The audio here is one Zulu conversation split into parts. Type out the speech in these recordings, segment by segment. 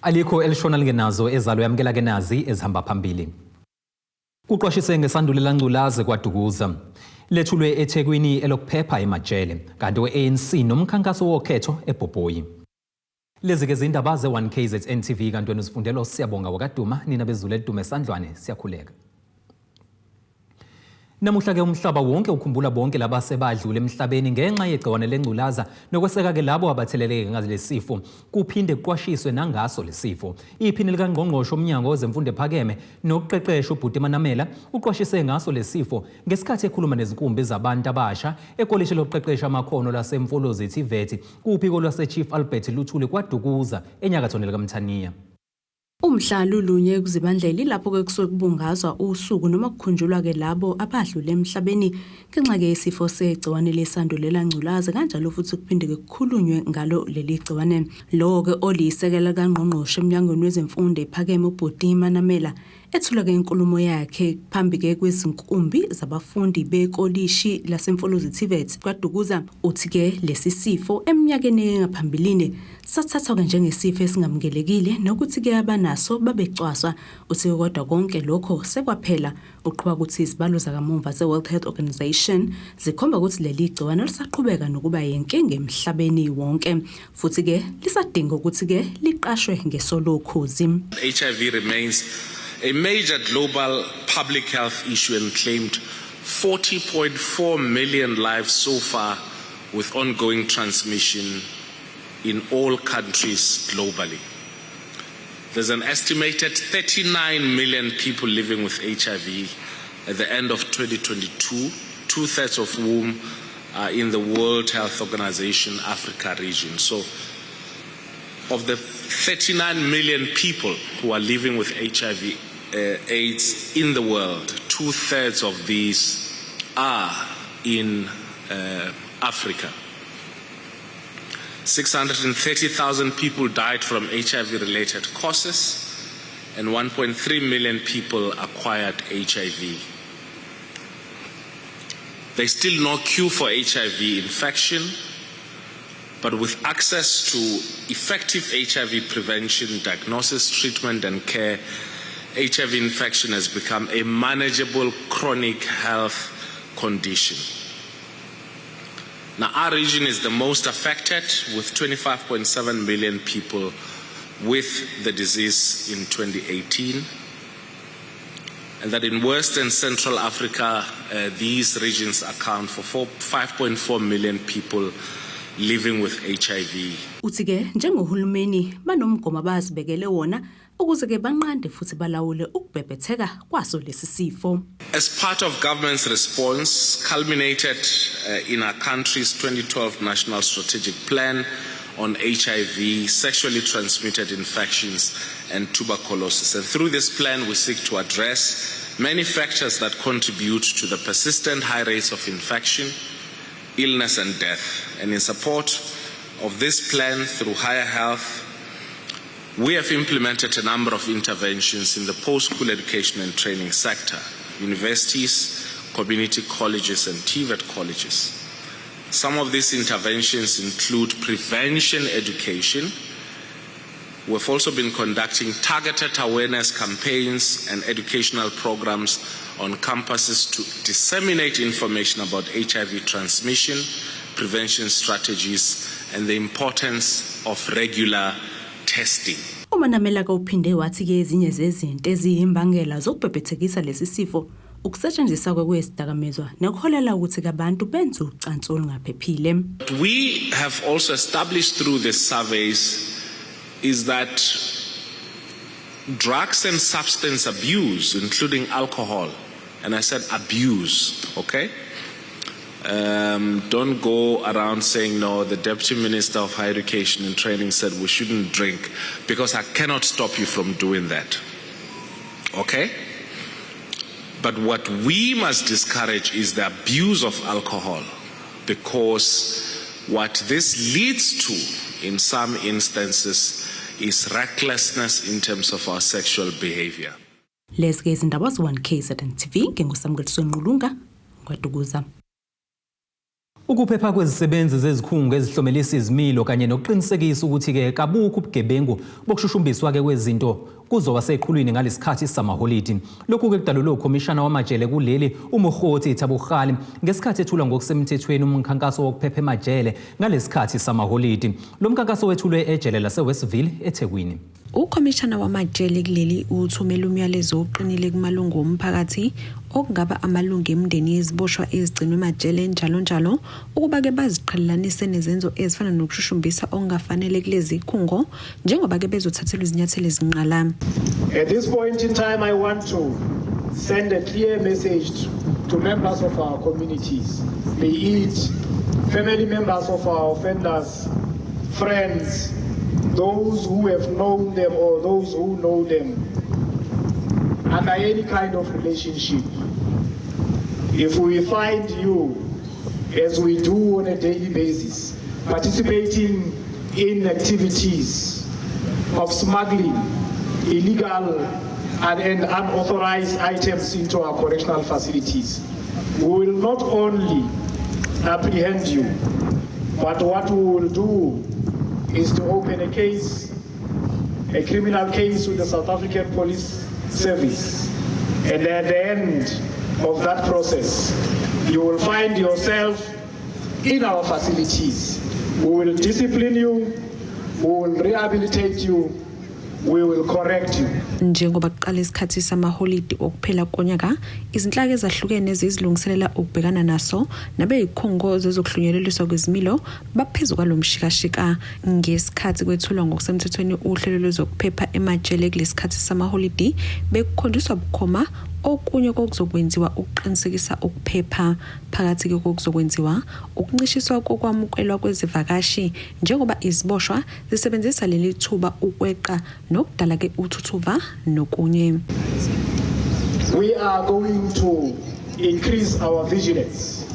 Alikho elishona lingenazo ezalo yamukela ke nazi ezihamba phambili. Kuqwashise ngesandulela ngculazi kwaDukuza. Lethulwe eThekwini elokuphepha emajele kanti we-ANC nomkhankaso wokhetho eBhobhoyi. Lezi ke zindaba ze-1 KZN TV kanti wena uzifundela uSiyabonga wakaduma nina bezulu elidume esandlwane siyakhuleka. Namuhla ke umhlaba wonke ukhumbula bonke laba sebadlule emhlabeni ngenxa yegciwane lengculaza nokweseka ke labo abatheleleke ngazi lesifo kuphinde kuqwashiswe nangaso lesifo. Iphini likangqongqoshe umnyango wezemfundo ephakeme nokuqeqesha uBhuti Manamela uqwashise ngaso lesifo ngesikhathi ekhuluma nezinkumbi zabantu abasha ekolishi lokuqeqesha amakhono laseMfolozi TVET kuphiko lwaseChief Albert Luthuli kwaDukuza enyakatho nelikaMthaniya. Umhla lulunye kuZibandlela ilapho-ke kusuke kubungazwa usuku noma kukhunjulwa-ke labo abadlule emhlabeni ngenxa-ke yesifo segciwane lesandulela ngculazi kanjalo futhi kuphinde-ke kukhulunywe ngalo leli gciwane. Lowo-ke oliyisekela likangqongqoshe emnyangweni wezemfundo ephakeme uBhuti Manamela ethula-ke inkulumo yakhe phambi-ke kwezinkumbi zabafundi bekolishi laseMfolozi TVET KwaDukuza uthi-ke lesi sifo eminyakeni engaphambilini Sathathwa-ke njengesifo esingamukelekile nokuthi-ke abanaso babecwaswa. Uthi-ke kodwa konke lokho sekwaphela. Uqhuba ukuthi izibalo zakamumva ze-World Health Organization zikhomba ukuthi leli gciwane lisaqhubeka nokuba yinkinga emhlabeni wonke futhi-ke lisadinga ukuthi-ke liqashwe ngeso lokhozi. HIV remains a major global public health issue and claimed 40.4 million lives so far with ongoing transmission in all countries globally. There's an estimated 39 million people living with HIV at the end of 2022, two-thirds of whom are in the World Health Organization Africa region. So of the 39 million people who are living with HIV AIDS in the world, two-thirds of these are in Africa. 630,000 people died from HIV-related causes and 1.3 million people acquired HIV. There's still no cure for HIV infection, but with access to effective HIV prevention, diagnosis, treatment, and care, HIV infection has become a manageable chronic health condition. Now, our region is the most affected, with 25.7 million people with the disease in 2018. And that in West and Central Africa, these regions account for 5.4 million people living with HIV. Uthi-ke njengohulumeni banomgomo abazibekele wona ukuze-ke banqande futhi balawule ukubhebhetheka kwaso lesi sifo. As part of government's response, culminated in our country's 2012 National Strategic Plan on HIV, sexually transmitted infections, and tuberculosis. And through this plan, we seek to address many factors that contribute to the persistent high rates of infection, illness, and death. And in support of this plan, through higher health, we have implemented a number of interventions in the post-school education and training sector, universities, community colleges, and TVET colleges. Some of these interventions include prevention education. We've also been conducting targeted awareness campaigns and educational programs on campuses to disseminate information about HIV transmission, prevention strategies, and the importance of regular testing. UManamela-ke uphinde wathi-ke ezinye zezinto eziyimbangela zokubhebhethekisa lesi sifo ukusetshenziswa kwezidakamizwa nekuholela ukuthi abantu benze ucansi olungaphephile. We have also established through the surveys is that drugs and substance abuse, including alcohol, and I said abuse, okay? Don't go around saying, no, the Deputy Minister of Higher Education and Training said we shouldn't drink, because I cannot stop you from doing that, okay? But what we must discourage is the abuse of alcohol, because what this leads to in some instances is recklessness in terms of our sexual behavior. Lezi ke izindaba ze-1 KZN TV nginguSamukeliso Nqulunga kwaDukuza. Ukuphepha kwezisebenzi zezikhungo ezihlomelisa izimilo kanye nokuqinisekisa ukuthi-ke kabukho ubugebengu bokushushumbiswa-ke kwezinto kuzoba seqhulwini ngalesikhathi samaholidi. Lokhu-ke kudalulwe ukhomishana wamajele kuleli uMokgotsi Thabogali ngesikhathi ethula ngokusemthethweni umkhankaso wokuphepha emajele ngalesikhathi samaholidi. Lo mkhankaso wethulwe ejele laseWestville eThekwini. Ukhomishana wamajele kuleli uthumele umyalezo oqinile kumalungu omphakathi okungaba amalungu emindeni yeziboshwa ezigcinwe emajele njalo njalo ukuba-ke baziqhelelanise nezenzo ezifana nokushushumbisa okungafanele kulezi khungo njengoba-ke bezothathelwa izinyathelo ezinqala. At this point in time I want to send a clear message to members of our communities, be it family members of our offenders, friends, those who have known them or those who know them under any kind of relationship. If we find you, as we do on a daily basis, participating in activities of smuggling illegal and unauthorized items into our correctional facilities, we will not only apprehend you, but what we will do is to open a case, a criminal case with the South African Police Service. And at the end of that process, you will find yourself in our facilities. We will discipline you, we will rehabilitate you, we will correct you. Njengoba kuqala isikhathi samaholidi okuphela konyaka, izinhlaka ezahlukene zizilungiselela ukubhekana naso nabeyikhungo zezokuhlunyeleliswa kwezimilo baphezu kwalo mshikashika. Ngesikhathi kwethulwa ngokusemthethweni uhlelo lwezokuphepha emajele kulesikhathi samaholidi, bekukhonjiswa bukhoma okunye kokuzokwenziwa ukuqinisekisa ukuphepha. Phakathi-ke kokuzokwenziwa ukuncishiswa kokwamukelwa kwezivakashi njengoba iziboshwa zisebenzisa leli thuba ukweqa nokudala-ke uthuthuva nokunye. We are going to increase our vigilance.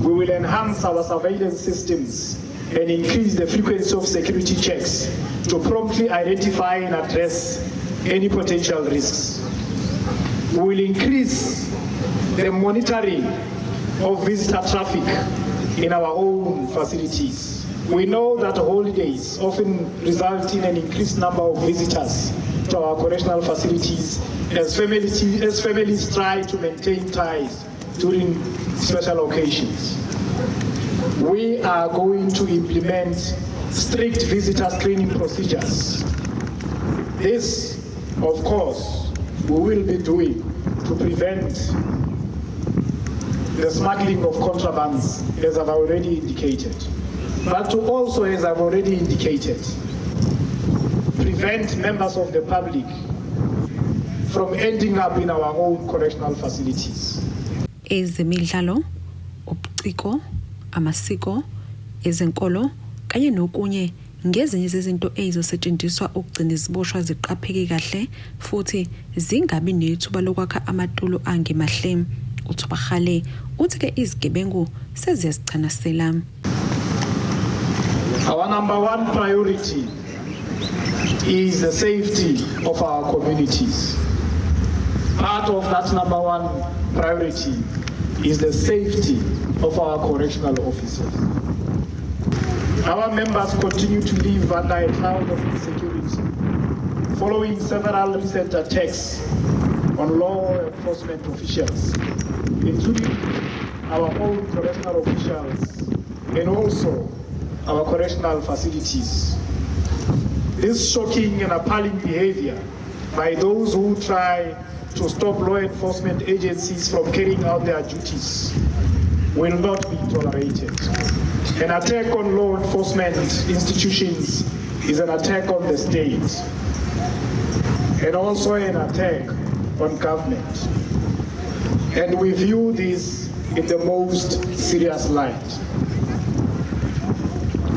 We will enhance our surveillance systems and increase the frequency of security checks to promptly identify and address any potential risks. We will increase the monitoring of visitor traffic in our own facilities. We know that holidays often result in an increased number of visitors to our correctional facilities as families try to maintain ties during special occasions. We are going to implement strict visitor screening procedures. This, of course, we will be doing to prevent the smuggling of contrabands, as I've already indicated. But to also, as I've already indicated, prevent members of the public from ending up in our own correctional facilities. Ezemidlalo, ubuciko, amasiko, ezenkolo kanye nokunye ngezinye zezinto ezizosetshenziswa ukugcina iziboshwa ziqapheke kahle futhi zingabi nethuba lokwakha amatulo angemahle. UThobakgale uthi-ke izigebengu seziyazichanasela. Our number one priority is the safety of our communities. Part of that number one priority is the safety of our correctional officers. Our members continue to live under a cloud of insecurity following several recent attacks on law enforcement officials, including our own correctional officials and also our correctional facilities. This shocking and appalling behavior by those who try to stop law enforcement agencies from carrying out their duties will not be tolerated. An attack on law enforcement institutions is an attack on the state and also an attack on government. And we view this in the most serious light.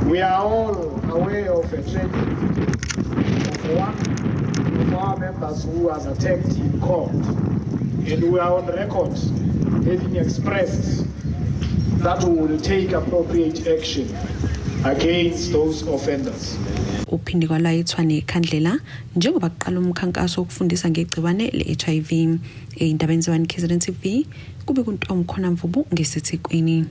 We are all aware of a tragic video of one of our members who was attacked in court, and we are on record having expressed that we will take appropriate action against those offenders. Uphinde kwalayithwa nekhandlela njengoba kuqala umkhankaso wokufundisa ngegciwane le-HIV. Ey'ndabeni ze-1 KZN TV kube kuNtomkhona Mvubu ngeseThekwini.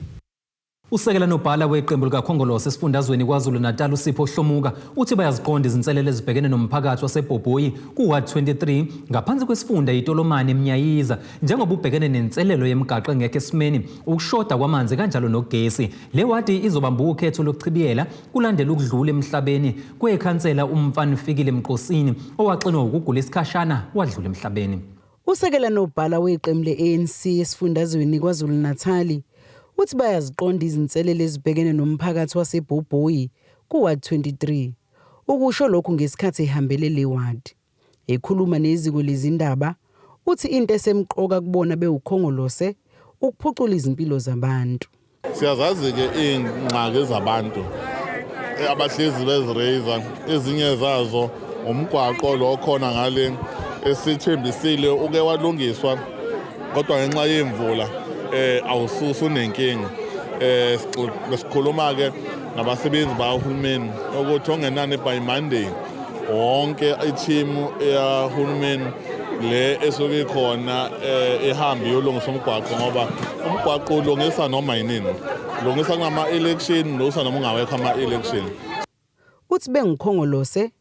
Usekela nobhala weqembu likaKhongolose esifundazweni KwaZulu-Natal uSipho Hlomuka uthi bayaziqonda izinselelo ezibhekene nomphakathi waseBhobhoyi ku-Ward 23 ngaphansi kwesifunda iTolomane eMnyayiza njengoba ubhekene nenselelo yemigaqo engekho esimeni, ukushoda kwamanzi kanjalo nogesi. Le wadi izobamba ukhetho lokuchibiyela kulandela ukudlula emhlabeni kwekhansela uMfanifikile Mqosini owaxinwa ukugula isikhashana wadlula emhlabeni. Usekela nobhala weqembu le-ANC esifundazweni KwaZulu-Natali uthi bayaziqonda izinselelo ezibhekene nomphakathi waseBhobhoyi ku-Ward 23. Ukusho lokhu ngesikhathi ehambele le ward. Ekhuluma neziko lezindaba, uthi into esemqoka kubona bewuKhongolose ukuphucula izimpilo zabantu. Siyazazi-ke iy'ngxaki zabantu abahlezi beziraise, ezinye zazo umgwaqo lo khona ngale esithembisile uke walungiswa, kodwa ngenxa yemvula awususa unenkinga. Sikhuluma-ke nabasebenzi bakahulumeni ukuthi ongenani by Monday wonke ithimu yahulumeni le esuke ikhona ihambe iyolungisa umgwaqo, ngoba umgwaqo ulungisa noma yinini, ulungisa kunama-election, ulungisa noma ungawekho ama-election. Uthi benguKhongolose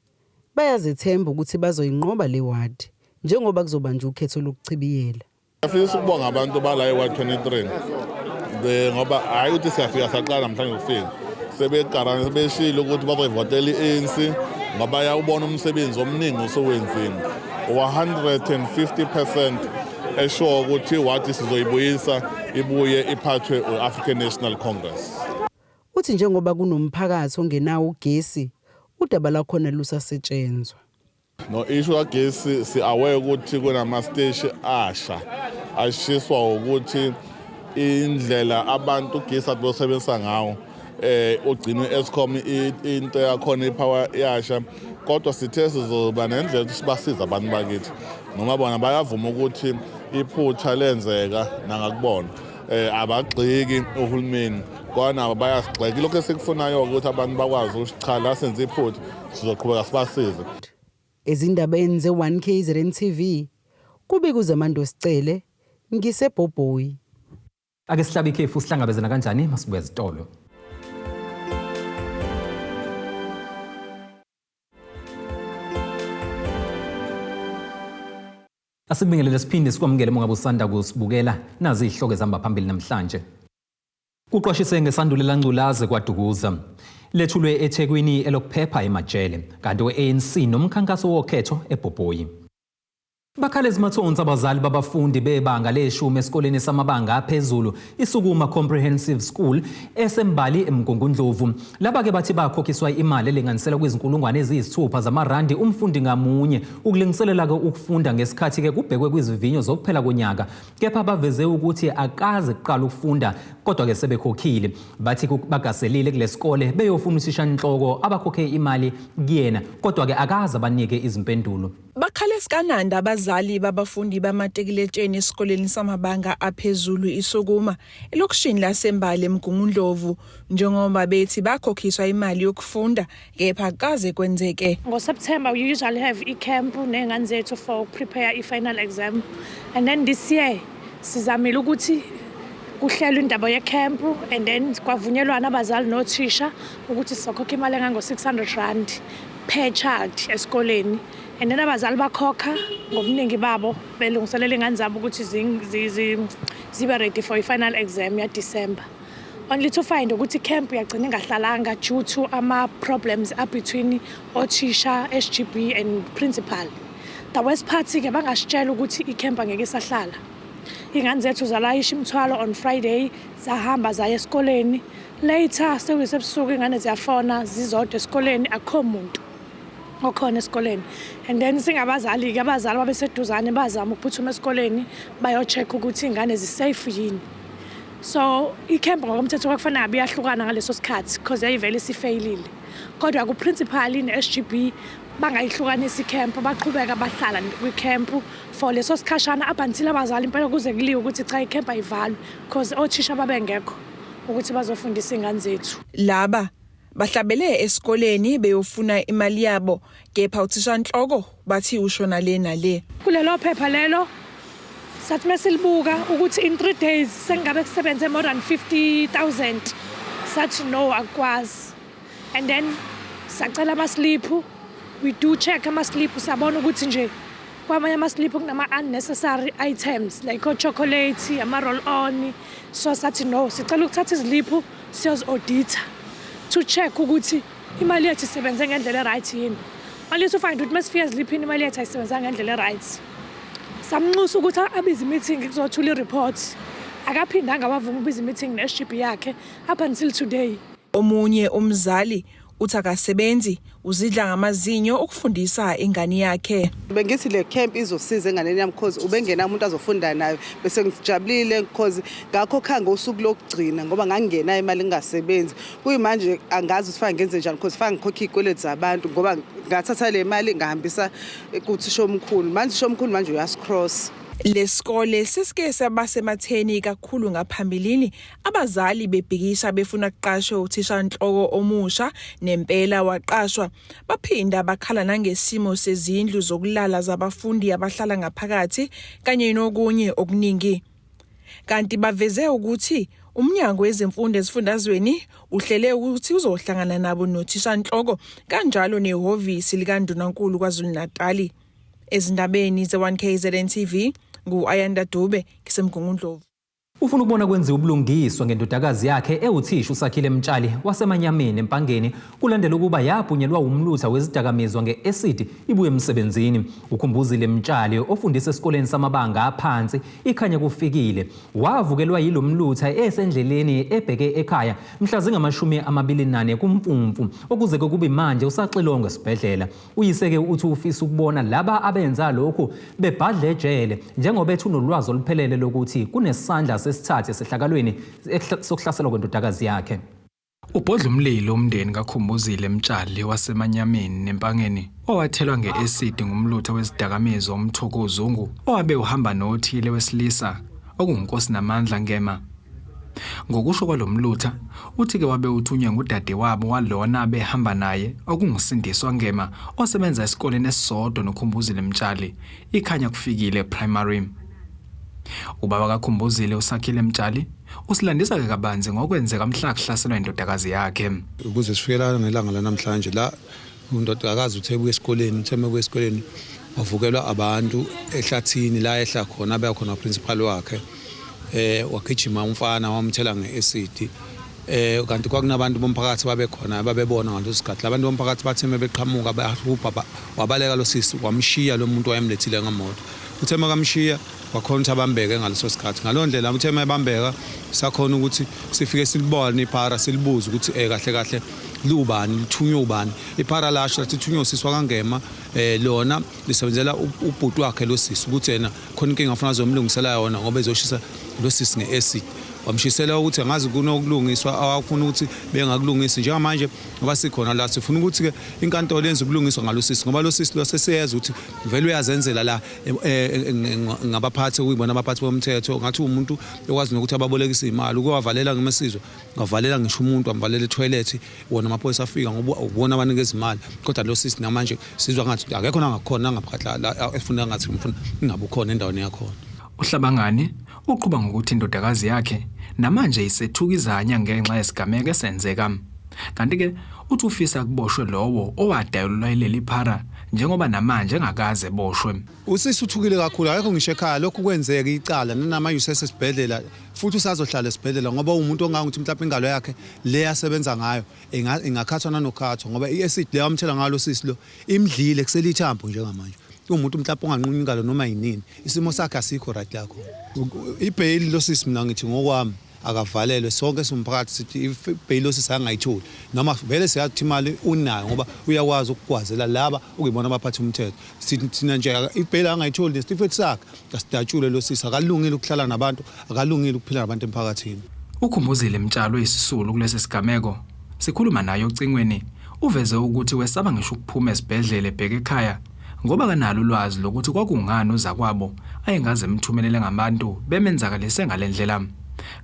bayazethemba ukuthi bazoyinqoba le ward njengoba kuzobanjwa ukhetho lokuchibiyela. Siyafisa ukubonga abantu bala e-Ward 23 ngoba hhayi ukuthi siyafika saqala namhlanje ukufika, sebegarana sebeshilo ukuthi bazoyivotela i-ANC ngoba yawubona umsebenzi omningi osuwenzile. 150% esho ukuthi wathi sizoyibuyisa ibuye iphathwe u-African National Congress. Uthi njengoba kunomphakathi ongenawo ugesi, udaba lwakhona lusasetshenzwa. No issue kagesi si-aware ukuthi kunama-steshi asha ashiswa ukuthi indlela abantu ugesi athi bosebenzisa ngawo ugcinwe Eskom into yakhona ipower yasha, kodwa sithe sizoba nendlela ukuthi sibasize abantu bakithi noma bona bayavuma ukuthi iphutha lenzeka nangakubona abagxiki uhulumeni kodwa nabo bayasigxeka. Lokho esikufunayo ukuthi abantu bakwazi ukuthi cha la senze iphutha, sizoqhubeka sibasize. Ezindabeni ze-1 KZN TV kubika uZamando Sicele ngiseBhobhoyi. Ake sihlabe ikhefu, sihlangabezana kanjani masibuya ezitolo. Asikubingelele siphinde sikwamukele uma ngabe usanda kusibukela, nazi izihloko ezihamba phambili namhlanje. Kuqwashise ngesandulela ngculazi kwaDukuza. Lethulwe eThekwini elokuphepha emajele, kanti we-ANC nomkhankaso wokhetho eBhobhoyi. Bakhala ezimathonsi abazali babafundi bebanga leshumi esikoleni samabanga aphezulu iSukuma Comprehensive School eseMbali eMgungundlovu. Laba-ke bathi bakhokhiswa imali elinganiselwa kwizinkulungwane eziyisithupha zamarandi umfundi ngamunye ukulingiselela-ke ukufunda ngesikhathi-ke kubhekwe kwizivinyo zokuphela konyaka. Kepha baveze ukuthi akaze kuqala ukufunda kodwa-ke sebekhokhile. Bathi bagaselile kulesikole beyofuna uthishanhloko abakhokhe imali kuyena kodwa-ke akaze abanike izimpendulo. Bakhala esikananda abazali babafundi bamatikiletsheni esikoleni samabanga aphezulu iSukuma elokishini laseMbali eMgungundlovu njengoba bethi bakhokhiswa imali yokufunda kepha kaze kwenzeke. NgoSeptember we usually have i-camp ney'ngane zethu for prepare i-final exam, and then this year sizamile ukuthi kuhlelwe indaba ye-camp and then kwavunyelwana abazali nothisha ukuthi sizokhokha imali engango-600 rand per child esikoleni, and then abazali bakhokha ngobuningi babo belungiselela iy'ngane zabo ukuthi zibe ready for i-final exam ya-December. Only to find ukuthi camp yagcina ingahlalanga due to ama-problems between othisha, SGB and principal. The worst part-ke bangasitshela ukuthi i-camp angeke isahlala. Iy'ngane zethu zalayisha imithwalo on Friday, zahamba zaya esikoleni. Later sekuyisebusuku iy'ngane ziyafona zizodwa esikoleni, akukho muntu okhona esikoleni. And then singabazali-ke, abazali babeseduzane bazama ukuphuthuma esikoleni bayo-check ukuthi iy'ngane zi-safe yini. So i-camp ngokomthetho kwakufanele ngabe iyahlukana ngaleso sikhathi because yayivele isifeyilile. Kodwa ku-principal ne-SGB bangayihlukanisa i-camp, baqhubeka bahlala kwi-camp for leso sikhashana up until abazali impela kuze kuliwe ukuthi cha i-camp ayivalwe because othisha babengekho ukuthi bazofundisa iy'ngane zethu. Laba bahlabele esikoleni beyofuna imali yabo kepha uthishanhloko bathi ushona le nale. Kulelo phepha lelo sathi mesilibuka ukuthi in 3 days sengabe kusebenze more than 50,000. Sathi no, akukwazi. And then sacela ama-slip. We do check ama-slip, sabona ukuthi nje kwamanye ama-slip kunama-unnecessary items like o-chocolate, ama-roll on. So sathi no, sicela ukuthatha iziliphu siyozi-auditha to check ukuthi imali yethu isebenze ngendlela e-right yini. Only to find ukuthi masifika eziliphini imali yethu ayisebenzanga ngendlela e-right. Samnxusa ukuthi abize i-meeting kuzothula i-report. Akaphindanga wavuma ukubiza i-meeting ne-SGB yakhe up until today. Omunye umzali uthi akasebenzi, uzidla ngamazinyo ukufundisa ingane yakhe. Bengithi le camp izosiza enganeni yami cause ubengena umuntu azofunda nayo, bese ngijabulile cause ngakhokha ngosuku lokugcina ngoba ngangingenayo imali, ngingasebenzi. Kuyimanje angazi ukuthi fanele ngenze njani cause fanele ngikhokhe iy'kweletu zabantu ngoba ngathatha le mali ngahambisa kuthisha omkhulu. Manje uthisha omkhulu manje uyasicross. Lesikole sesike sabasematheni kakhulu ngaphambilini, abazali bebhikisha befuna kuqashwe uthishanhloko omusha, nempela waqashwa. Baphinda bakhala nangesimo sezindlu zokulala zabafundi abahlala ngaphakathi kanye nokunye okuningi. Kanti baveze ukuthi umnyango wezemfundo esifundazweni uhlele ukuthi uzohlangana nabo nothishanhloko kanjalo nehhovisi likaNdunankulu KwaZulu-Natali. Ezindabeni ze-1KZN TV, ngu-Ayanda Dube, ngiseMgungundlovu. Ufuna ukubona kwenziwa ubulungiswa ngendodakazi yakhe ewuthisha uSakhile Mtshali waseManyameni eMpangeni, kulandela ukuba yabhunyelwa umlutha wezidakamizwa nge-acid ibuye emsebenzini. Ukhumbuzile Mtshali ofundisa esikoleni samabanga aphansi iKhanya Kufikile wavukelwa yilo mlutha esendleleni ebheke ekhaya mhla zinga-24 kuMfumfu, okuze kube manje usaxilongwe esibhedlela. Uyise-ke uthi ufisa ukubona laba abenza lokhu bebhadle ejele, njengoba ethi unolwazi oluphelele lokuthi kunesandla sesithathu esehlakalweni sokuhlaselwa kwendodakazi yakhe. Ubhodla umlilo umndeni kaKhumbuzile Mtshali waseManyameni neMpangeni owathelwa nge-acid ngumlutha wezidakamizwa uMthoko Zungu owabe uhamba nothile wesilisa okunguNkosi Namandla Ngema. Ngokusho kwalomlutha, uthi-ke wabe uthunywe ngudadewabo walona abehamba naye okunguSindiswa Ngema osebenza esikoleni esisodwa noKhumbuzile Mtshali, iKhanya Kufikile Primary. Ubaba kaKhumbuzile uSakhile Mtshali usilandisa-ke kabanzi ngokwenzeka mhla kuhlaselwa indodakazi yakhe. Ukuze sifike la ngelanga lanamhlanje la, undodakazi uthe ebuya esikoleni, uthe ebuya esikoleni wavukelwa abantu ehlathini la ehla khona, abeka khona principal wakhe, wagijima umfana wamthela nge-acid, kanti kwakunabantu bomphakathi babekhona babebona ngaleso sikhathi. Labantu bomphakathi bathe beqhamuka bahubha, wabaleka lo sisi, wamshiya lo muntu wayemlethile ngemoto. Uthe makamshiya wakhona ukuthi abambeke ngaleso sikhathi. Ngaleyo ndlela uthe mayebambeka sakhona ukuthi sifike silibone iphara, silibuze ukuthi kahle kahle liwubani, lithunywe ubani. Iphara lasho lathi lithunywe usisi wakaNgema, lona lisebenzela ubhuti wakhe lo sisi, ukuthi yena khona inkinga afuna azomlungisela yona ngoba ezoshisa lo sisi nge-acid. Wamshisela ukuthi angazi kunokulungiswa awafuna ukuthi bengakulungisi njengamanje ngoba sikhona la. Sifuna ukuthi-ke inkantolo yenze ubulungiswa ngalo sisi, ngoba lo sisi lo sesiyeza ukuthi vele uyazenzela la ngabaphathi okuyibona abaphathi bomthetho, ngathi umuntu okwazi nokuthi ababolekise imali, uke wavalela ngemesizwe, wavalela ngisho umuntu, wamvalela ethoyilethi, wona amaphoyisa afika ngoba ubona abanikeza imali. Kodwa lo sisi namanje sizwa ngathi akekho nangakhona nangaphakathi la efuna ngathi ngifuna ingabe ukhona endaweni yakhona. UHlabangani uqhuba ngokuthi indodakazi yakhe namanje isethuka izanya ngenxa yesigameko esenzeka. Kanti-ke uthi ufisa kuboshwe lowo owadayelwa ileli phara njengoba namanje engakaze eboshwe. Usisi uthukile kakhulu, akekho ngisho ekhaya lokhu kwenzeka icala, nanamanje usesesibhedlela futhi usazohlala esibhedlela ngoba uwumuntu ongangokuthi mhlawumbe ingalo yakhe le asebenza ngayo ingakhathwa nanokhathwa, ngoba i-acid le wamthela ngalo sisi lo imdlile kuselithambo njengamanje. Uwumuntu mhlawumbe onganqunywa ingalo noma yinini, isimo sakhe asikho right la khona. Ibheyili lo sisi, mina ngithi ngokwami akavalelwe. Sonke siwumphakathi sithi ibheyili lo sisi angayitholi, noma vele siyazi ukuthi imali unayo ngoba uyakwazi ukugwazela laba okuyibona abaphatha umthetho. Sithi thina nje ibheyili angayitholi, nesitifiketi sakhe asidatshule. Lo sisi akalungile ukuhlala nabantu, akalungile ukuphila nabantu emphakathini. Ukhumbuzile Mtshalo isisulu kulesi sigameko. Sikhuluma naye ocingweni, uveze ukuthi wesaba ngisho ukuphuma esibhedlela ebheke ekhaya ngoba kanalo ulwazi lokuthi kwakungani uzakwabo ayengaze emthumelele ngabantu bemenzakalise ngale ndlela.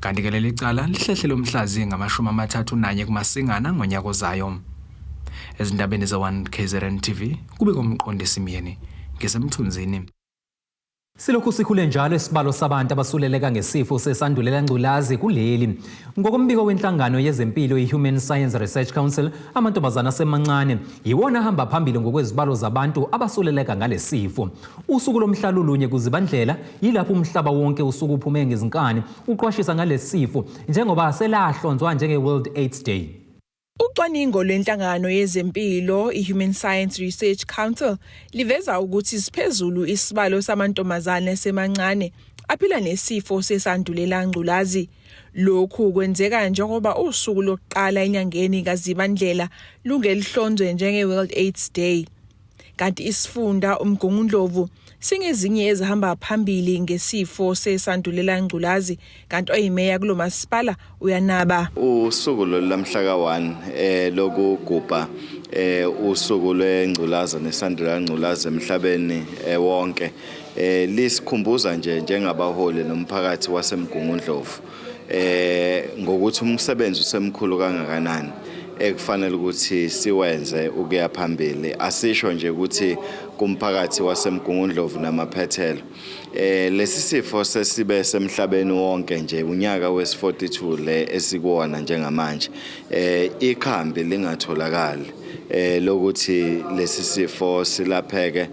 Kanti-ke leli cala lihlehlele umhlazi ngama-31 kuMasingana ngonyaka ozayo. Ezindabeni ze-1 KZN TV, kubika uMqondisi Myeni ngisemthunzini. Silokhu sikhule njalo isibalo sabantu abasuleleka ngesifo sesandulela ngculazi kuleli. Ngokombiko wenhlangano yezempilo i-Human Science Research Council, amantombazana asemancane yiwona ahamba phambili ngokwezibalo zabantu abasuleleka ngalesifo. Usuku lomhla lulunye kuZibandlela yilapho umhlaba wonke usuke uphume ngezinkani uqwashisa ngalesifo njengoba selahlonzwa njenge-World AIDS Day. Ucwaningo lwenhlangano yezempilo i-Human Science Research Council liveza ukuthi siphezulu isibalo samantombazane asemancane aphila nesifo sesandulela ngculazi. Lokhu kwenzeka njengoba usuku lokuqala enyangeni kaZibandlela lungelihlonzwe njenge-World AIDS Day. Kanti isifunda uMgungundlovu singezinye ezihamba phambili ngesifo sesandulela ngculazi, kanti oyimeya kulo masipala uyanaba. Usuku lolu lamhla ka-1 lokugubha usuku lwengculaza nesandulela ngculazi emhlabeni wonke lisikhumbuza nje njengabaholi nomphakathi waseMgungundlovu ngokuthi umsebenzi usemkhulu kangakanani ekufanele ukuthi siwenze ukuya phambili. Asisho nje ukuthi kumphakathi waseMgungundlovu namaphethelo, lesi sifo sesibe semhlabeni wonke nje unyaka wesi-42 le esikuwona njengamanje, ikhambi lingatholakali lokuthi lesi sifo silapheke,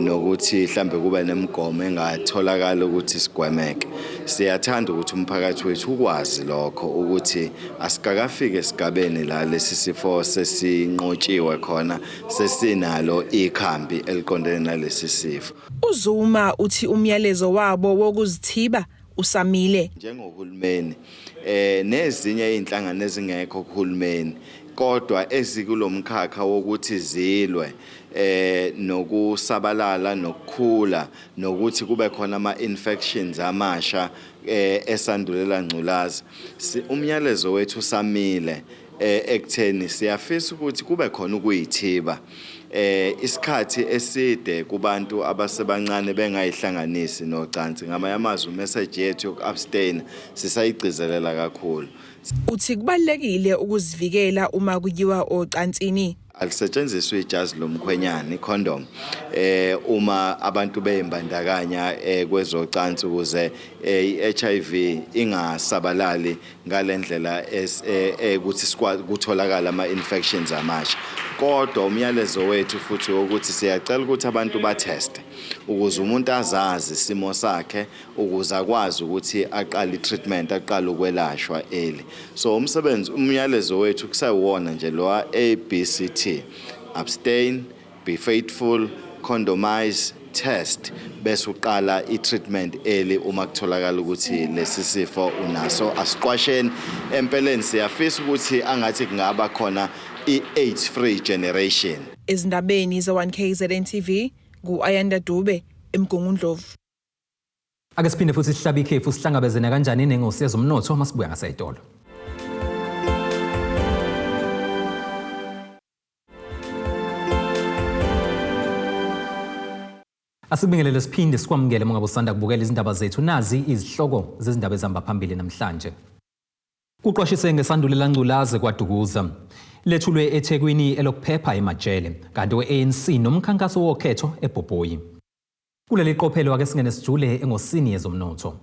nokuthi mhlambe kube nemigomo engatholakala ukuthi sigwemeke. Siyathanda ukuthi umphakathi wethu ukwazi lokho, ukuthi asikakafiki esigabeni la lesi sifo sesinqotshiwe khona, sesinalo ikhambi eliqondene nalesi sifo. UZuma uthi umyalezo wabo wokuzithiba usamile. Njengohulumeni nezinye inhlangano ezingekho kuhulumeni kodwa ezikulomkhakha wokuthi zilwe nokusabalala nokukhula nokuthi kube khona ama-infections amasha esandulela ngculazi, umyalezo wethu usamile ekutheni siyafisa ukuthi kube khona ukuyithiba isikhathi eside kubantu abasebancane bengayihlanganisi nocansi. Ngamanye amazwi, message yethu yoku-abstain sisayigcizelela kakhulu. Uthi kubalulekile ukuzivikela uma kuyiwa ocansini. Alisetshenziswe ijazi lomkhwenyana, icondom, uma abantu beyimbandakanya kwezocansi ukuze i-HIV ingasabalali ngalendlela ukuthi sikwazi kutholakala ama-infections amasha. Kodwa umyalezo wethu futhi ukuthi siyacela ukuthi abantu batheste ukuze umuntu azazi isimo sakhe, ukuze akwazi ukuthi aqale i-treatment, aqale ukwelashwa early. So umsebenzi, umyalezo wethu kusawona nje lo ABCT: abstain, be faithful, condomize, test, bese uqala i-treatment early uma kutholakala ukuthi lesi sifo unaso. Asiqwasheni empeleni, siyafisa ukuthi angathi kungaba khona i-AIDS free generation. Ezindabeni ze-1 KZN TV, ku-Ayanda Dube eMgungundlovu. Ake siphinde futhi sihlabe ikhefu, sihlangabezene kanjani nengosi yezomnotho masibuya ngaseyitolo. Asikubingelele siphinde sikwamukele uma ngabe usanda kubukela izindaba zethu. Nazi izihloko zezindaba ezihamba phambili namhlanje. Kuqwashise ngesandulela ngculazi kwaDukuza. Lethulwe eThekwini elokuphepha emajele, kanti we-ANC nomkhankaso wokhetho eBhobhoyi. Kuleli qophelo ake singene sijule engosini yezomnotho.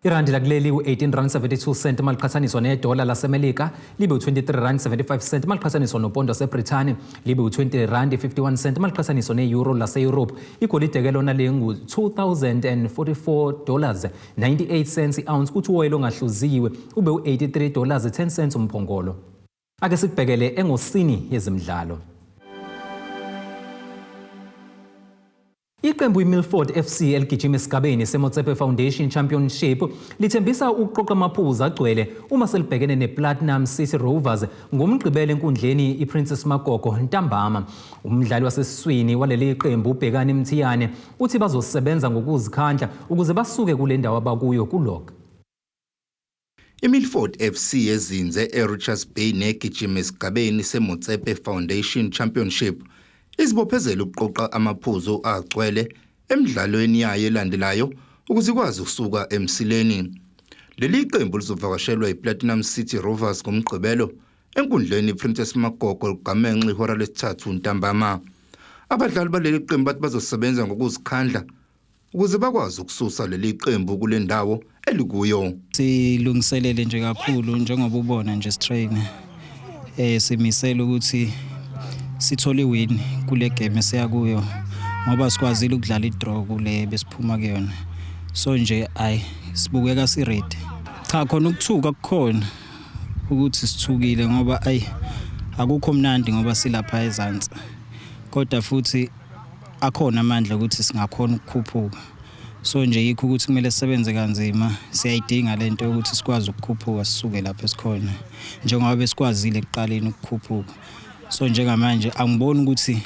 Irandi lakuleli u-18 rand 72 cent maliqhathaniswa nedola laseMelika, libe u-23 rand 75 cent maliqhathaniswa nopondo waseBrithani, libe u-20 rand 51 cent maliqhathaniswa ne-euro lase-Europe. Igolide ke lona lingu-2044 dollars 98 cents i-ounce, kuthi uwoyela ongahluziwe ube u-83 dollars 10 cents umphongolo. Ake sikubhekele engosini yezemidlalo. Iqembu iMilford FC eligijima esigabeni seMotsepe Foundation Championship lithembisa ukuqoqa amaphuzu agcwele uma selibhekene nePlatinum City Rovers ngoMgqibelo enkundleni iPrincess Magogo ntambama. Umdlali wasesiswini waleli qembu uBhekani Mthiyane uthi bazosebenza ngokuzikhandla ukuze basuke kule ndawo abakuyo kulog. IMilford FC ezinze eRichards Bay negijima esigabeni seMotsepe Foundation Championship izibophezela ukuqoqa amaphuzu agcwele emidlalweni yayo elandelayo ukuze ikwazi ukusuka emsileni. Leli qembu lizovakashelwa iPlatinum City Rovers ngoMgqibelo. enkundleni iPrincess Magogo ligamenxe ihora lesithathu ntambama. Abadlali baleli qembu bathi bazosebenza ngokuzikhandla ukuze bakwazi ukususa leli qembu kule ndawo elikuyo. Silungiselele nje kakhulu njengoba ubona nje sitrain simisela ukuthi sithole win kule game esiya kuyo ngoba sikwazile ukudlala i-draw kule besiphuma kuyona, so nje ayi sibukeka si-ready. Cha, khona ukuthuka kukhona ukuthi sithukile ngoba ayi akukho mnandi ngoba silapha ezansi, kodwa futhi akhona amandla ukuthi singakhona ukukhuphuka. So nje yikho ukuthi kumele sisebenze kanzima, siyayidinga lento yokuthi sikwazi ukukhuphuka sisuke lapho esikhona njengoba besikwazile ekuqaleni ukukhuphuka. So njengamanje angiboni ukuthi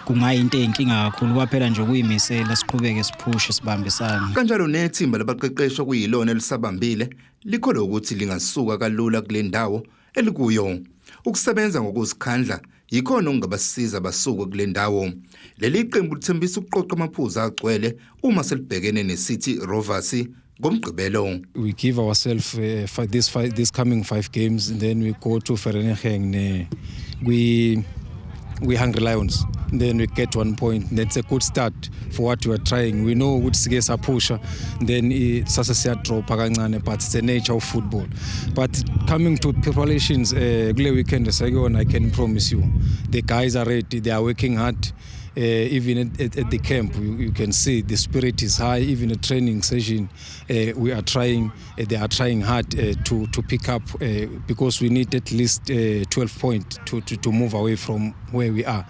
kungayinto eyinkinga kakhulu, kwaphela nje ukuyimisela siqhubeke siphushe sibambisane. Kanjalo nethimba labaqeqeshi okuyilona elisabambile likholwa ukuthi lingasuka kalula kule ndawo elikuyo. Ukusebenza ngokuzikhandla yikhona okungabasiza basuke kule ndawo. Leli qembu lithembisa ukuqoqa amaphuzu agcwele uma selibhekene neCity Rovers ngoMgqibelo. We give ourselves this coming 5 games and then we go to Vereeniging, we Hungry Lions, then we get 1 point. That's a good start for what we are trying. We know ukuthi sike saphusha, then sase siyadropa kancane, but it's the nature of football. But coming to preparations kule weekend sekuyona, I can promise you the guys are ready, they are working hard. Even at the camp, you can see the spirit is high. Even a training session, we are trying, they are trying hard to pick up because we need at least 12 points to move away from where we are.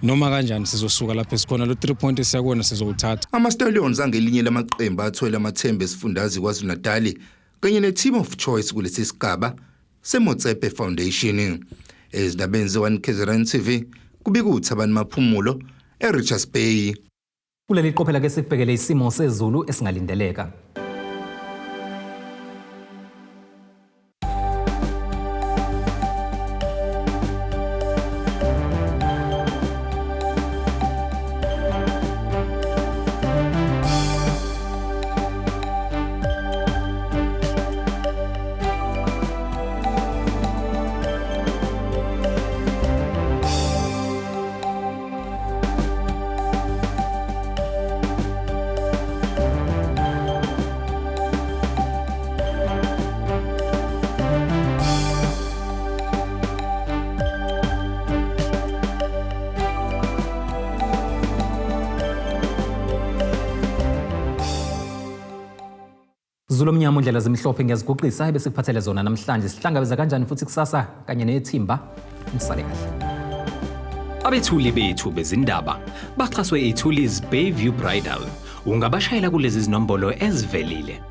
Noma kanjani sizosuka lapho esikhona, lo 3 point esiyakona sizowuthatha. Ama-Stallions angelinye lamaqembu athwele amathemba esifundazwe KwaZulu-Natal kanye ne-Team of Choice kulesi sigaba seMotsepe Foundation. Ezindabeni ze-1 KZN TV kubika uThabani Maphumulo eRichards Bay. Kuleli qophela ke sikubhekele isimo sezulu esingalindeleka. Zulu omnyama undlela zimhlophe, ngiyaziguqisa ebesikuphathele zona namhlanje. Sihlangabeza kanjani futhi kusasa kanye nethimba. Nisale kahle. Abethuli bethu bezindaba baxhaswe iThulis Bayview Bridal. Ungabashayela kulezi zinombolo ezivelile.